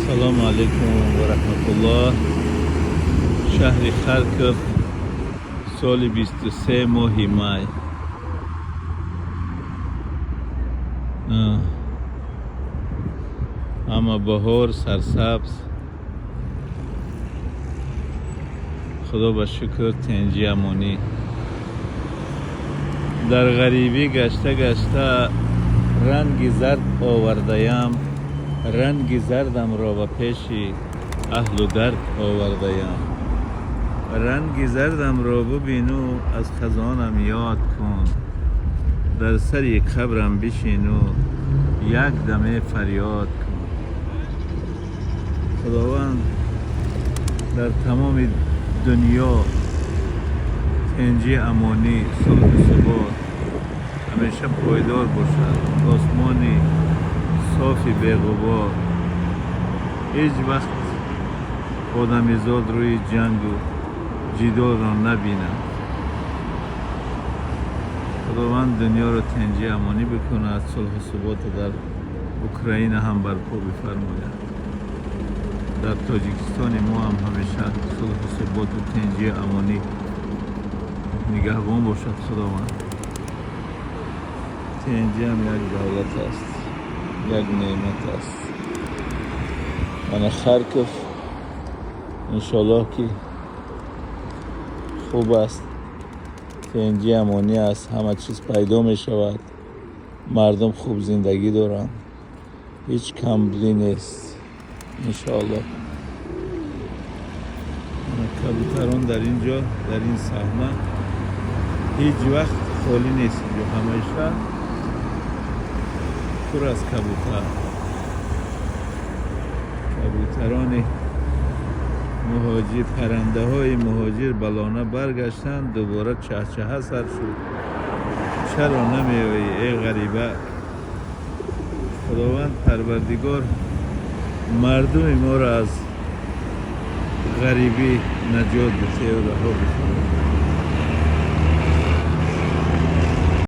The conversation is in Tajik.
Салому алайкум ва раҳматуллоҳ. Шаҳри Харков, соли 23, моҳи май. Ҳама баҳор, сарсабз. Худо ба шукр, тинҷӣ, амонӣ. Дар ғарибӣ гашта гашта ранги зард овардаям, ранги зардамро ба пеши аҳлу дард овардаям. Ранги зардамро бибину, аз хазонам ёд кун, дар сари қабрам бишину, як даме фарёд кун. Худованд дар тамоми дунё тинҷӣ, амонӣ, сулҳу субот ҳамеша пойдор бошад. Осмони софи беғубор. Ҳеҷ вақт одамизод рӯи ҷангу ҷидолро набинад. Худованд дунёро тинҷӣ, амонӣ бикунад, сулҳу суботро дар Украина ҳам барпо бифармояд. Дар Тоҷикистони мо ҳам ҳамеша сулҳу суботу тинҷӣ, амонӣ нигаҳбон бошад Худованд. Тинҷӣ ҳам як давлат аст, як неъмат аст. Мана Харков, иншоаллоҳ, ки хуб аст, тинҷӣ, амонӣ аст, ҳама чиз пайдо мешавад, мардум хуб зиндагӣ доранд, ҳеҷ камбудӣ нест, иншоаллоҳ. Кабутарон дар ин ҷо, дар ин саҳна ҳеҷ вақт холӣ нест. Инҷо ҳамеша пур аз кабутар. Кабутарони муҳоҷир, паррандаҳои муҳоҷир ба лона баргаштанд, дубора чаҳчаҳа сар шуд. Чаро намеоӣ, эй ғариба? Худованд Парвардигор мардуми моро аз ғарибӣ наҷот битею раҳо бифармояд.